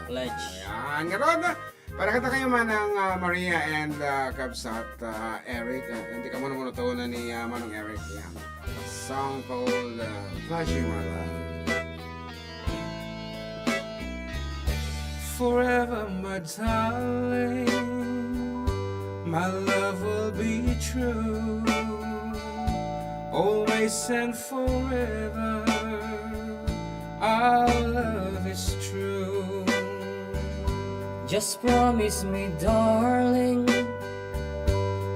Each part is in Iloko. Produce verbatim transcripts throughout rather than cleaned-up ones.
Pledge. Ayan, ngarud, para kadakayo, Manang, ah, Maria and, ah, Kabsat, ah, Eric, ah, hindi ka muna muna taon na ni, ah, Manong Eric. Yan. Song called, ah, Flashing My Love. Forever, my darling, my love will be true. Always and forever, our love is true. Just promise me, darling,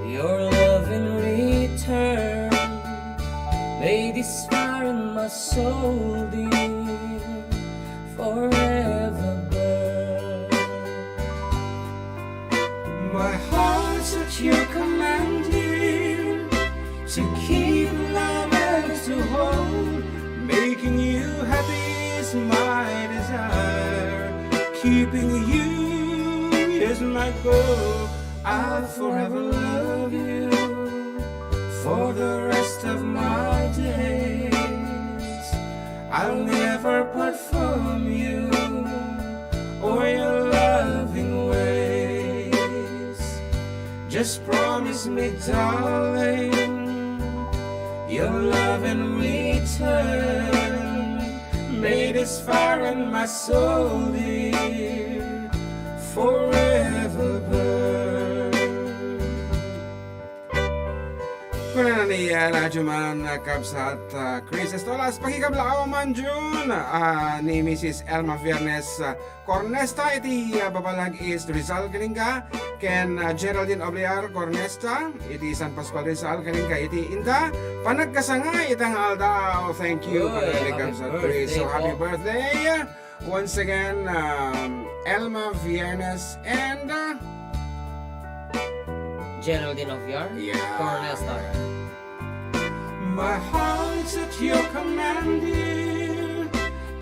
your love in return. May this fire in my soul, dear, forever burn. My heart's at your command, dear, to keep, love, and to hold. Making you happy is my desire. Keeping you is my goal. I'll forever love you for the rest of my days. I'll never part from you or your loving ways. Just promise me, darling, your love in return. May this fire in my soul, dear, forever burn. Kuna na ni, ah, Radyo Man, ah, Kabsat, ah, Chris Estolas, pakikablaaw man, Jun, ah, ni Missus Elma Viernes, ah, Cornesta, iti, ah, babalag is Rizal Kalinga, ken, ah, Geraldine Obliar Cornesta, iti San Pascual Rizal Kalinga, iti inda, panagkasangay ita nga aldaw. Thank you, Uy, Panalig happy Kabsat Chris. So, happy birthday ko. Birthday. Once again, um, Elma Viernes and, uh, Geraldine of Yar? Yeah. Cornesta. My heart's at your command, dear,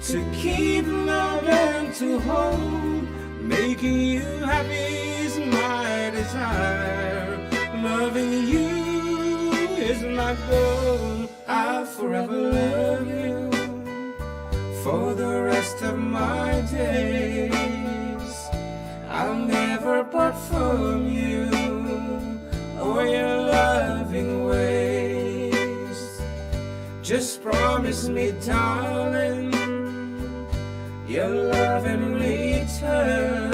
to keep, love, and to hold. Making you happy is my desire. Loving you is my goal. I'll forever love you for the rest of my days. I'll never part from you or your loving ways. Just promise me, darling, your love in return.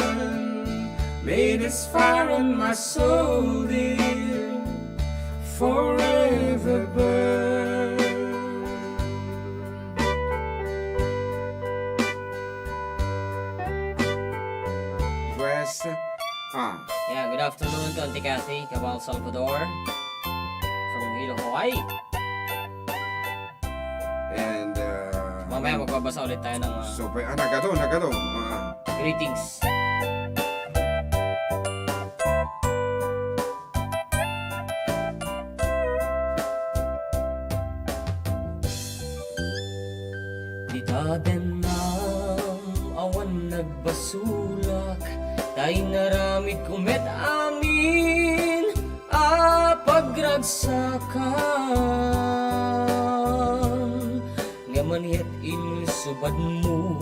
May this fire in my soul, dear, forever burn. West, ah. Yeah, good afternoon to Auntie Kathy, Cabal, Salvador, from Hilo, Hawaii. And, uh, mamaya magbabasa ulit tayo ng, uh, so, pa-, ah, nagado, nagado. Ah. Greetings. Dita dennam, awan nagbasolak, ta inaramidko met amin a pagragsakan. Ngem aniat insubadmo,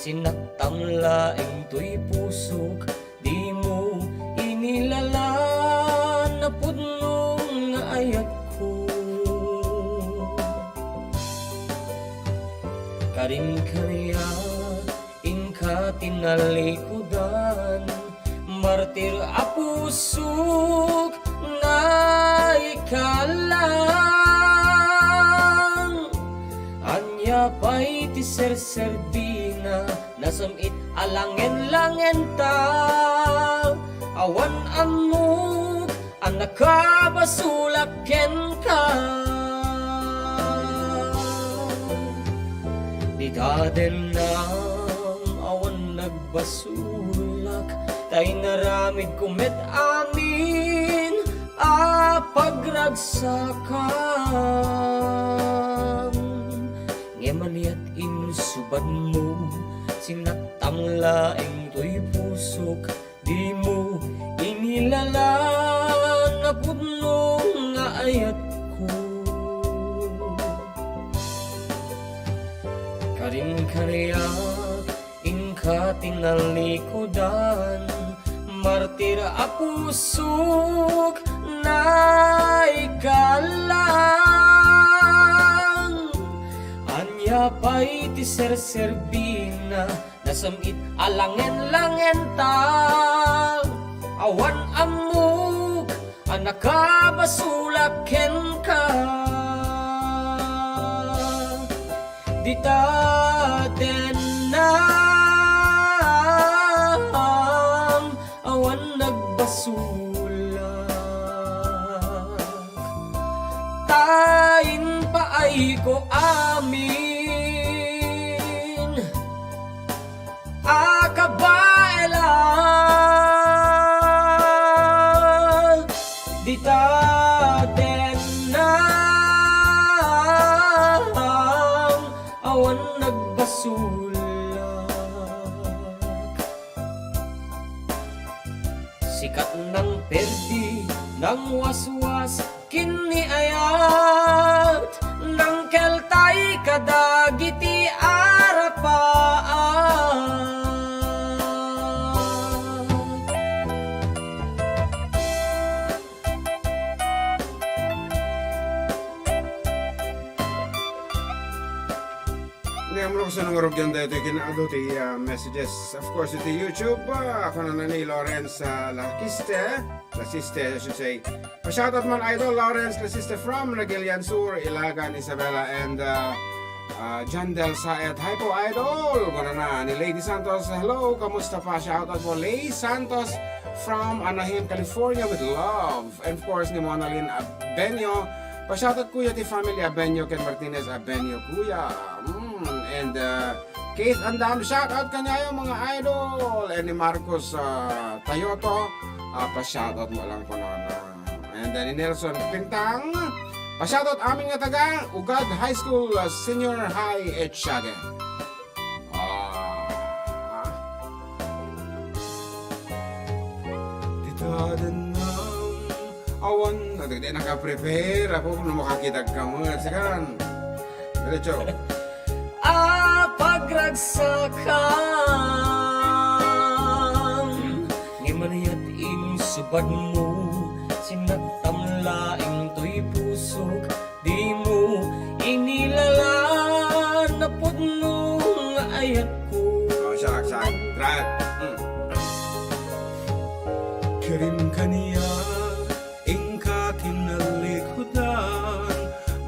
sinaktam laeng toy pusok, dimo inilalaan a pudno nga ayatko. Karin kaniak, inka tinalikudan, martir a pusok naikalang. Ania pay ti serserbina, nasem-it a langen-langenta, awan annok a nakabasolak kenka. Dita dennam, awan nagbasolak, ta inaramidko met amin a pagragsakan. Ngem aniat insubadmo, sinaktam laeng toy pusok, dimo inilalaan a pudno nga ayatko. Karin kaniak, inka Tinalikudan, martir a pusok, naikalang. Ania pay ti serserbina, nasem-it a langen-langenta. Awan ammok a nakabasolak kenka. Dita dennam, awan nagbasolak. Ta impaayko amin a kabaelan. Dita dennam, awan nagbasolak. Sikat nang perdi, nang waswas, ken ni ayat, nang keltay kadagiti arapaat. Ngem, no kasano nga rugian daytoy kinaadu ti, ah, messages, of course, iti YouTube, ah, kunana ni Lawrence, ah, Lakiste, Lasiste, I should say. Pa-shoutout man, Idol Lawrence Lasiste from Nagilian Sur, Ilagan, Isabela, and, ah, ah, John Del Saet. Hi po, Idol! Kunana ni Lady Santos, "Hello, kamusta pa?" Shoutout po, Lady Santos from Anaheim, California, with love. And of course, ni Monalyn Abenio. Pa-shoutout, kuya, ti family Abenio ken Martinez Abenio, kuya. Mm, and, uh, Keith Andam, shoutout kaniayo, mga idol. And ni Marcos, uh, Tayoto, uh, pa-shoutout mo lang, kunana. And then ni Nelson Pintang, pa-shoutout amin nga taga Ugad High School, uh, Senior High, Etiague. Ah. Dita dennam, awan, dagiti naka-prepare, apo, no makakitag ka mo, sikan. Diretso. A pagragsakan, ngem aniat insubadmo, sinaktam laeng toy pusok, dimo inilalaan a pudno nga ayatko. Oh, siak, siak. Try. Hmm. Kirim kaniak, inka kinalikudan,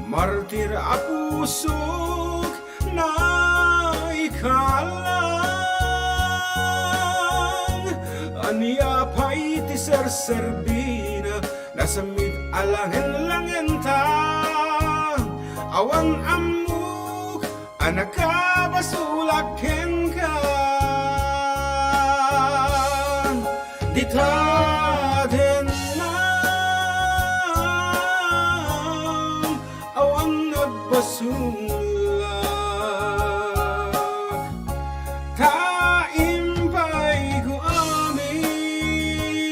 martir a pusok, naikalang. Ania pay ti serserbina, nasemmit a langen-langenta. Awan ammok a nakabasolak kenka. Dita dennam, awan nagbasolak. Ta impayko amin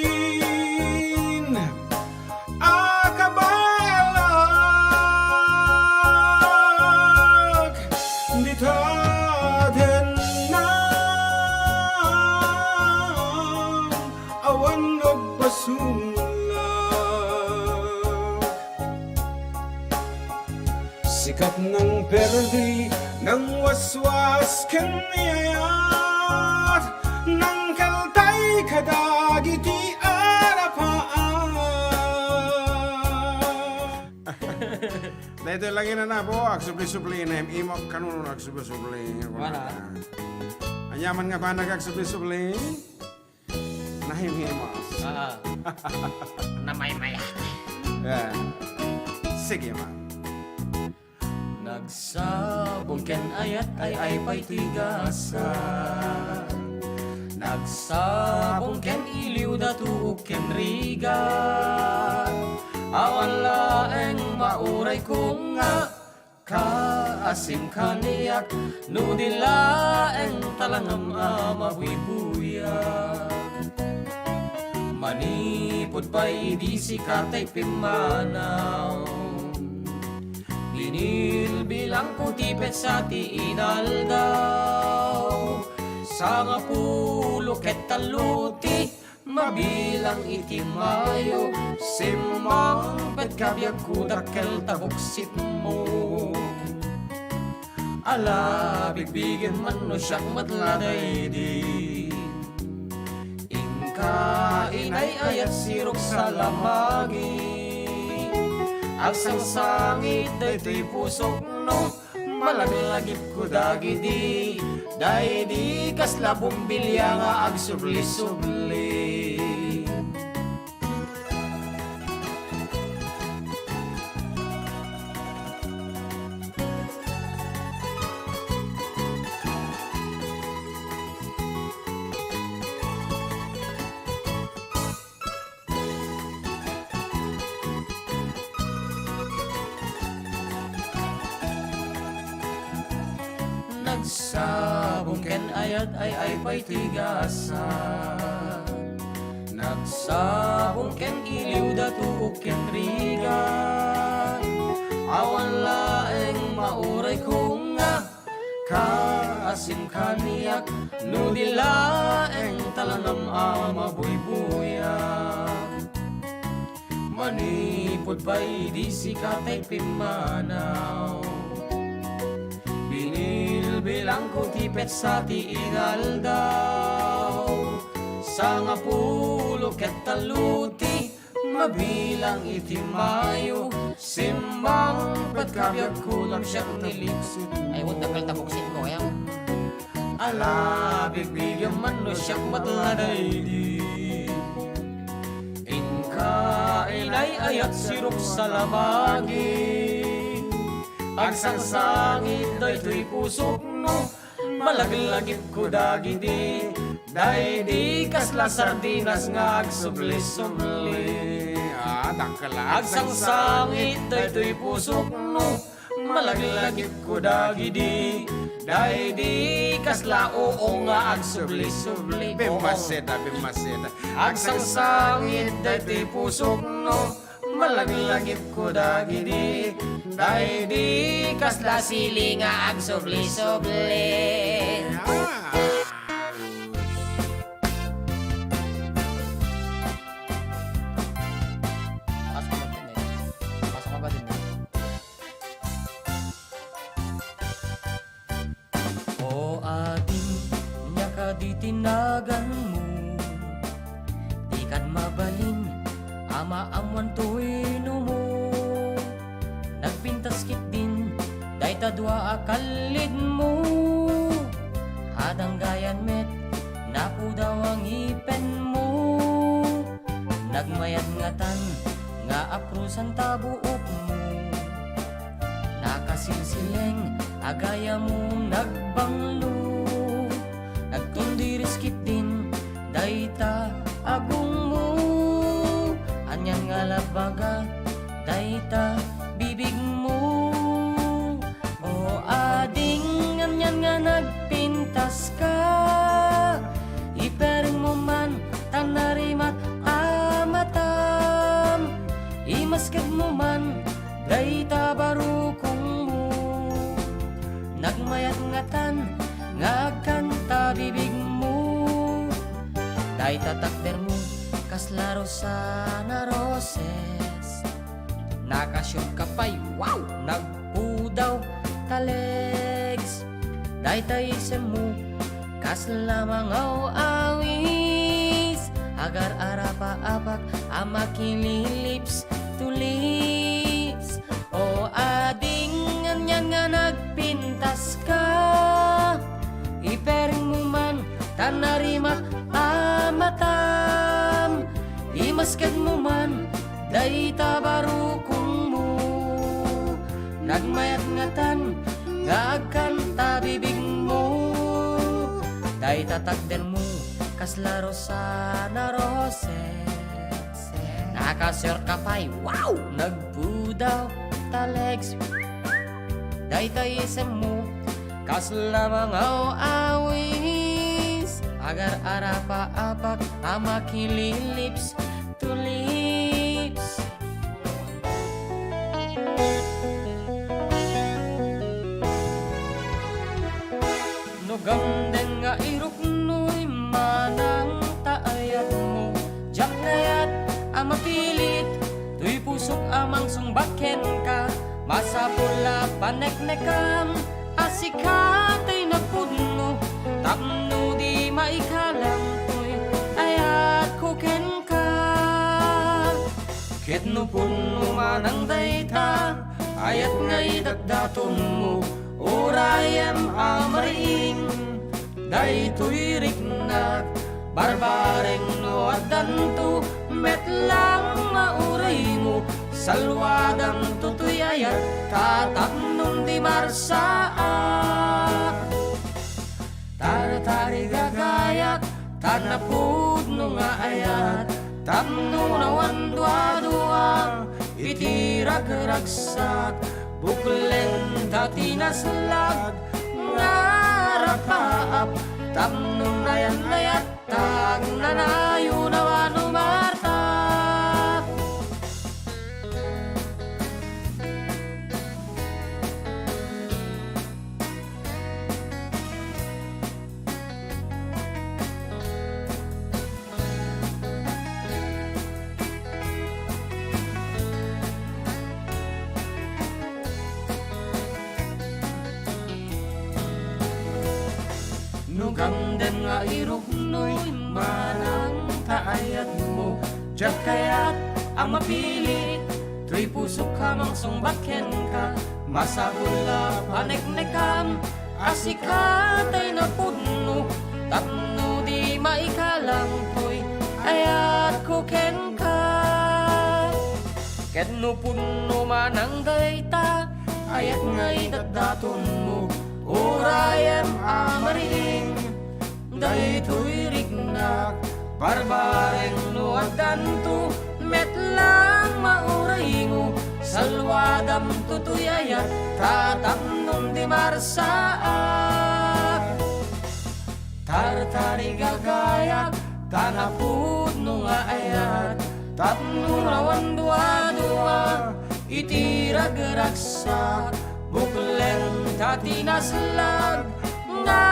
a kabaelak, dita dennam, awan nagbasolak. Sikat nang perdi, nang waswas ken ni ayat, nang kaltay kadagiti arapaat. Daytoy lang inana po, agsubli-subli, naim-imok kanon, agsubli-subli. Wala. Aniaman nga banag agsubli-subli. Nahimhimos. Ah. Namaymayat. Yeah. Sige, man. Nagsabong ken ayat, ay-ay pay ti gasa. Nagsabong ken iliw, datuok ken rigat. Awan laeng mauray ko nga kaasim kaniak, no di laeng talangam a mabuybuyak. Manipud pay idi sika tay pimmanaw, binilbilangko ti petsa ti inaldaw. Sangapulo ket tallo ti mabilang iti Mayo, simmangpet kabiagko dakkel ta buksitmo. Ala, bigbigem man no siak met la daydi. Inka, inay-ayat, sirok, salamagi. Agsangsangit daytoy pusok no malaglagipko dagidi. Daydi kasla bumbilia nga agsubli-subli. Nagsabong ken ayat ay ay pay ti gasat. Nagsabong ken iliw da tuok ken rigat. Awan laeng mauray ko nga kaasim kaniak, no di laeng talanam a mabuybuyak. Manipud pay di sika tay pimmanaw, binilbilangko ti petsa ti inaldaw. Sangapulo ket tallo ti mabilang iti Mayo, simmangpet kabiagko no siak ni lipsit. Ay, wag dakkel ta buksitmo, ayaw. Ala, bigbigem man no siak met la daydi. Inka, inay-ayat, sirok, salamagi. Agsangsangit daytoy pusok no malaglagipko dagidi. Daydi kasla sardinas nga agsubli-subli. Ah, dakkel a agsangsangit daytoy pusok no malaglagipko dagidi. Daydi kasla uong nga agsubli-subli. Bimmaseda, bimmaseda. Agsangsangit daytoy pusok no malaglagipko dagidi. Daydi kasla sili nga agsubli-subli. Ah. Pasok ka ba din eh? Pasok ka ba din eh? O ading, ania kadi ti naganmo? Dikad mabalin a maammoan toy numo. Nagpintas ketdin dayta dua a kallidmo. Adda gayam met napudaw a ngipenmo. Nagmayat ngatan nga aprosan ta buokmo. Nakasilsileng a gayammo nagbanglo. Nagtundiris ketdin dayta agongmo. Anian nga labaga dayta bibigmo. O ading, anian nga nagpintaska? Iperengmo man ta narimak a matam. Imaskedmo man dayta barukongmo. Nagmayat ngatan nga agkanta bibigmo. Dayta takdermo kasla Rosana Roses. Nakasiurka pay, wow! Nagpudaw ta legs. Dayta isemmo kasla mangaw-awis. Agar-arapaapak a makililips to lips. O ading, anian nga nagpintaska? Iperengmo man ta narimak a matam. Imaskedmo man dayta barukongmo. Nagmayat ngatan nga agkanta bibigmo. Dayta takdermo kasla Rosana Roses. Nakasiurka pay, wow! Nagpudaw ta legs. Dayta isemmo kasla mangaw-awis. Agar-arapaapak a makililips to lips. No Gamden nga iruknoy manang ta ayatmo, diak kayat a mapilit, toy pusok a mangsungbat kenka. Masapul a paneknekam a sika tay napudno, tapno di maikalam toy ayatko kenka. Ket no pudno manang dayta, ayat nga idatdatonmo, urayem a mariing, daytoy riknak, barbareng no addanto, met lang mauraymo, salwadamto toy ayat, ta tapnon di marsaak. Tartarigagayak, ta napudno nga ayat, tapno awan duadua iti ragragsak, buklen ta tinaslag nga rapaap, tapno nayan-ayat ta agnanayon a mano Marta. No gamden nga iruknoy manang ta ayatmo, diak kayat a mapilit, toy pusok a mangsungbat kenka. Masapul a paneknekam a sika tay napudno, tapno di maikalam toy ayatko kenka. Ket no pudno manang dayta, ayat nga idatdatonmo, urayem a mariing, daytoy riknak, barbareng no addanto, met lang mauraymo, salwadamto toy ayat, ta tapnon di marsaak. Tartarigagayak, ta napudno nga ayat, tapno awan duadua iti ragragsak, buklen ta tinaslag nga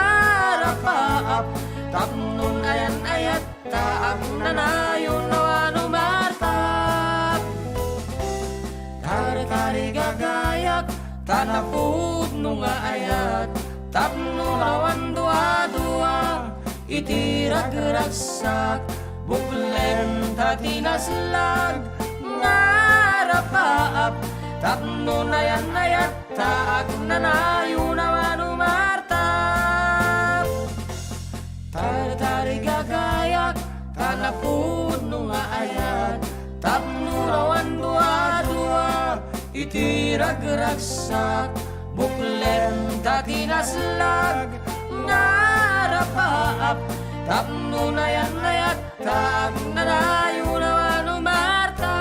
rapaap, tapno nayan-ayat ta agnanayon a mano Marta. Tartarigagayak, ta napudno nga ayat, tapno awan duadua iti ragragsak, buklen ta tinaslag nga rapaap, tapno nayan-ayat ta agnanayon a mano Marta. Tartarigagayak, ta napudno nga ayat, tapno awan duadua iti ragragsak, buklen ta tinaslag nga rapaap, tapno nayan-ayat ta agnanayon a mano Marta.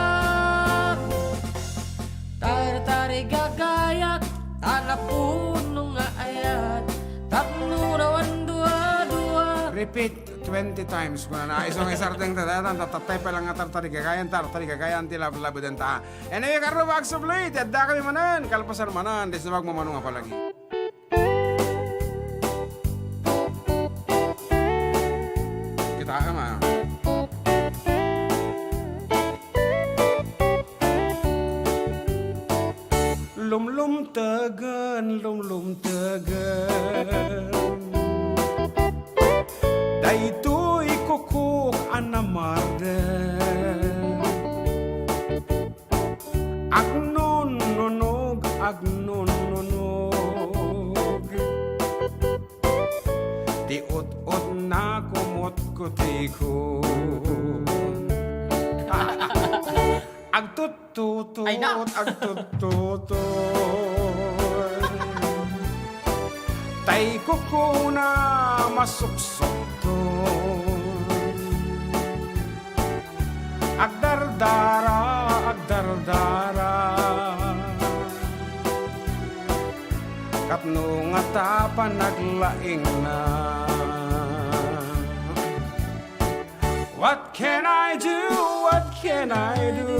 Tartarigagayak, ta napudno nga ayat, tapno awan duadua. Repeat twenty times, kunana. Isu nga isardeng ta daytan, ta tattay pay lang nga tartarigagayan, tartarigagayan ti lablabeden ta. Anyway, Carlo Bagsubli, ti adda kami manen, kalpasan manen, di sumag mamano nga palagi. Kita ka ma. Lumlumtegen, lumlumtegen. Daytoy kukok a namarden. Agnunnunog, agnunnunog. Ti ut-utna kumutkutikon. Agtuttutut, Ay, na. Agtuttutut. Tay kukuna masuksukton. Agdardara, agdardara. Ket no ngata panaglaingna. What can I do? What can I do?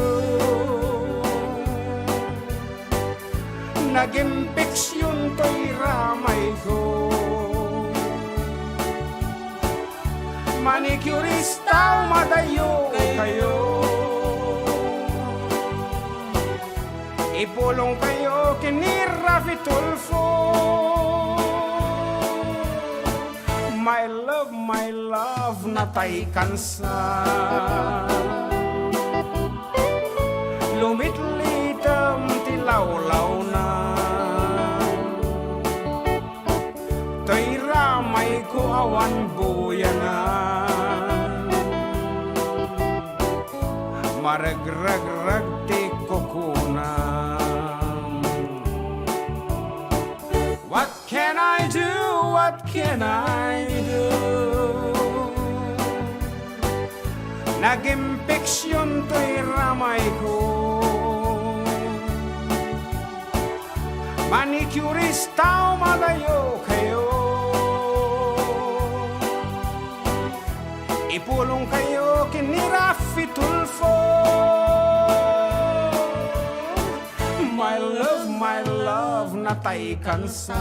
Nagimpeksyon toy ramayko. Manicurista, umadayo kayo. Ipulong kayo ken ni Raffy Tulfo. My love, my love, natay kansa. Lumitlitem ti lawlawna. Toy ramayko awan buyanan. Maregregreg ti kukunam. What can I do? What can I do? Nag-impeksion toy ramayko. Manicurista, umadayo kayo. Ipulong kayo ken ni Raffy Tulfo. My love, my love, natay kansa.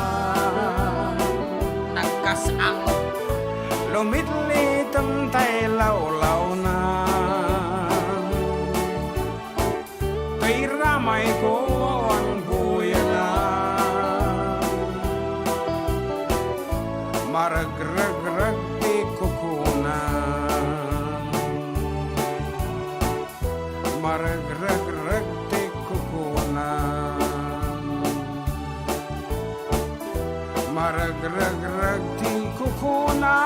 Nagkasang. Lumitlitem tay lawlawna. Tay ramayko awan buyanan. Maregregreg ti kukunam. Maregregreg ti kukunam. Maregregreg ti kukunam.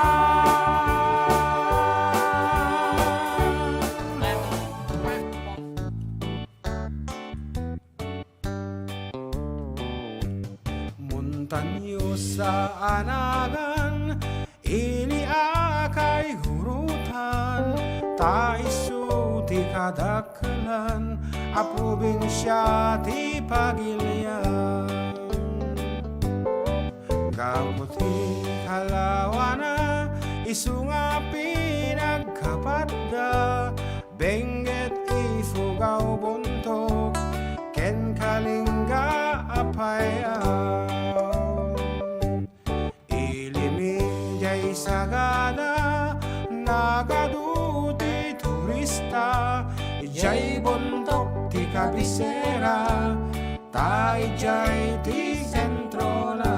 Montañosa a nagan, ili a kaygurutan, ta isu ti kadakkelan a probinsia ti pagilian. Gapu ti kalawana, isu nga pinagkapatda, Benguet, Ifugao, Bontoc, ken Kalinga a payaw. Ili mi diay sagada, nagadu ti turista, idiay Bontoc ti kabisera, ta idiay ti sentrona.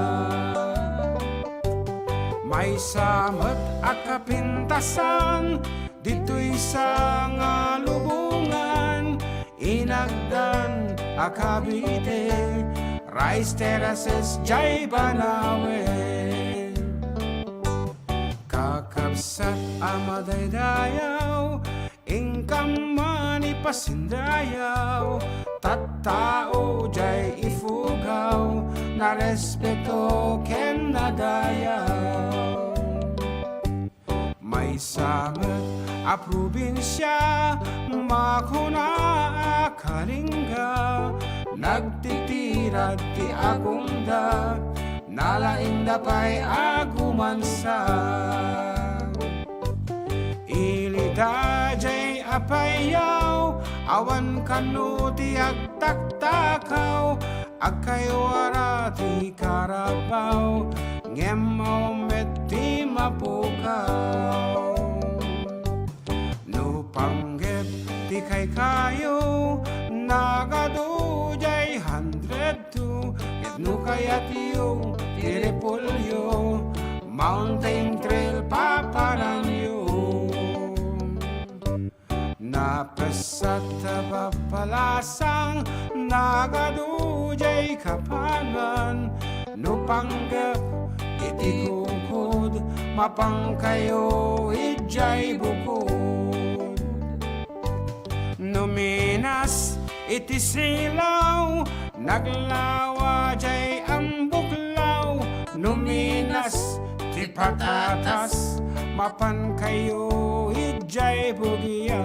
Maysa met a kapintasan, ditoy sa nga lubongan, inagdan a Cavite, rice terraces diay banawen. Kakabsat a madaydayaw, inkam man ipasindayaw, tattao diay Ifugao, narespeto ken nadayaw. Maysa met a probinsia, makuna a Kalinga, nagtitirad ti agongda, nalaingda pay a gumansa. Ili daydiay a payaw, awan kano ti agtaktakaw, agkaywara ti karabaw, ngem awan met ti mapukaw. No panggep ti kaykayo, nagadu diay hundred two, ket no kayatyo ti repolyo, mountain trail papananyo. Napessat a papalasang, nagadu diay Kapangan, no panggep iti kukod, mapankayo idiay bukod. No minas iti silaw, naglawa diay ambuklaw. No minas ti patatas, mapankayo idiay bugias.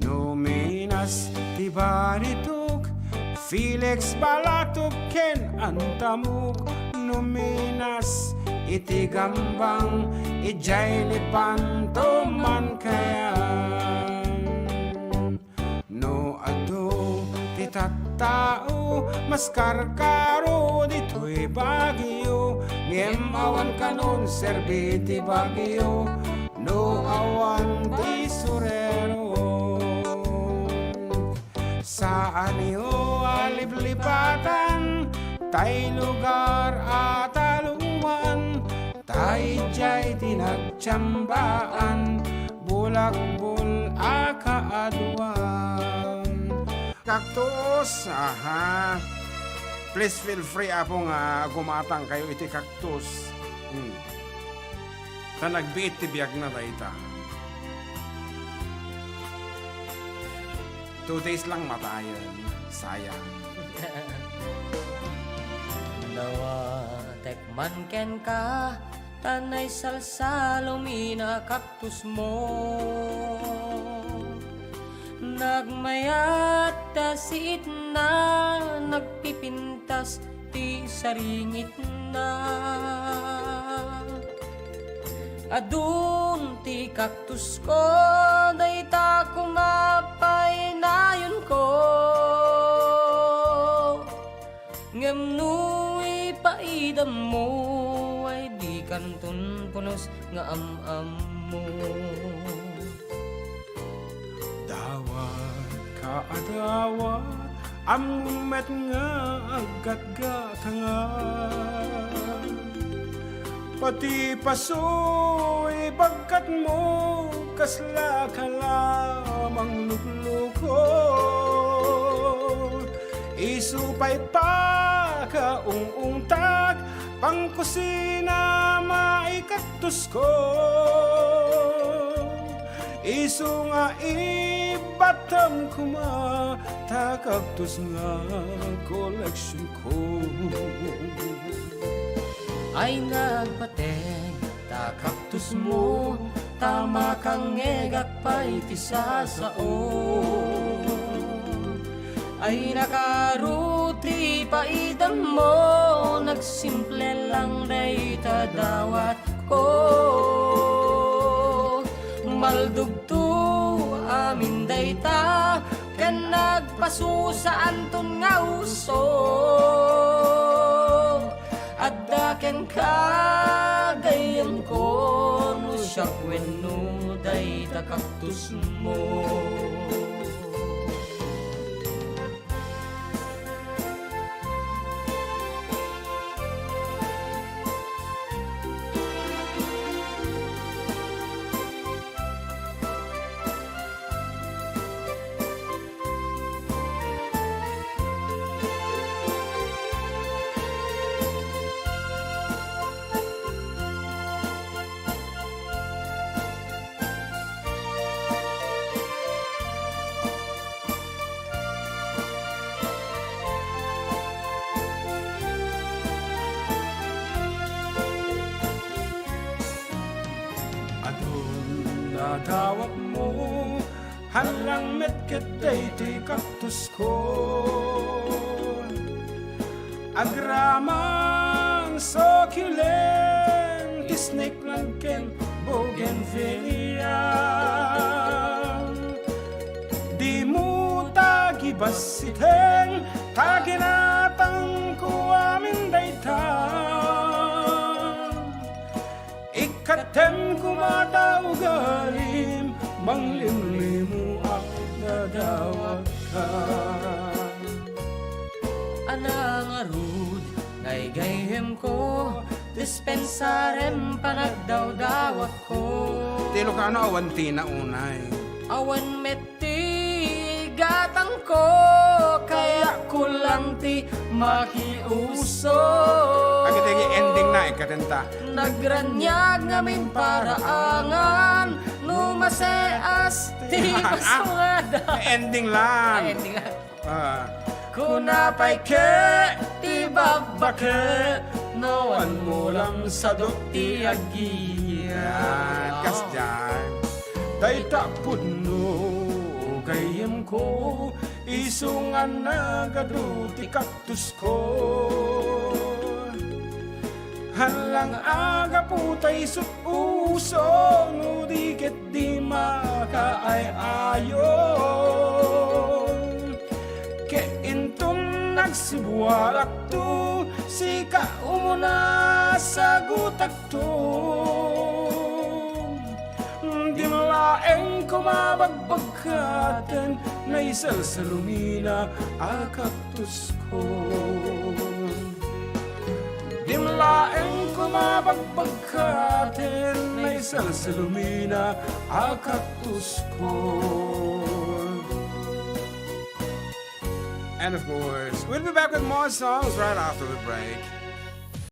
No minas ti balitok, Felix Balatok ken Antamok. No minas iti Gambang, idiay Lepanto mankayan. No adu ti tattao, maskarkaro ditoy Baguio. Ngem awan kanon serbi ti bagyo no awan basurero. Saanyo a liplipatan tay lugar a talongan, ta idiay ti nagtiambaan, bulakbol a kaaduan. Cactus, aha. Please feel free, Apo, nga gumatang kayo iti cactus. Hmm. Ta nagbiit ti biagna dayta. Two days lang matayen. Sayang. Nawatek man kenka, ta naisalsalumina kaktusmo. Nagmayat ta siitna, nagpipintas ti saringitna. Adun ti kaktusko, dayta koma pay nayonko. Ngem no ipaidammo, ay dikanton punos nga am-ammo. Dawat ka a dawat, ammom met nga aggatgatangan. Pati pasoy bagkatmo, kaslaka la manglukluko. Isu pay pakaung-ungtak, pangkusina maikaktusko. Isu nga ibatam koma, ta kaktus nga koleksionko. Ay nagpateg ta kaktusmo, ta makangngegak pay ti sasao. Ay nakaro ti paidammo, nagsimple lang dayta dawatko. Maldugto amin dayta, ken nagpasusaanton nga uso. Adda kenka, gayyemko, no siak wenno dayta kaktusmo. Adun nadawatmo, hallang met ket daytoy kaktusko. Agraman, succulent, snake plant ken bougainvillea. Dimo ta gibassiten, ta ginatangko amin dayta. Ikkatem koma ta ugalim, manglimlimo a dadawatka. A nangarud nga igayyemko, dispensarem panagdawdawatko. Ti Ilocano, awan tina unay. Awan met ti gatangko, kayatko lang ti makiuso. Agitigi ending na, ikkaten ta. Nagraniag ngamin paraangan, no maseas ti basungada. Ending lang. Ay, ending lang. Ah. Kuna pay ket ti babbake, no awan mo lang sadok ti aggiya. Yan, kasdiay. Dayta pudno gayyemko, isu nga nagadu ti kaktusko. Hallang a gapu ta isut' uso, no di ket di makaay-ayo. Ket inton Sibualakto, sika umuna sagutakto. Dimlaeng kumabagbagkaten naisalsalumina a kaktusko. Dimlaeng kumabagbagkaten naisalsalumina a kaktusko. And of course, we'll be back with more songs right after the break.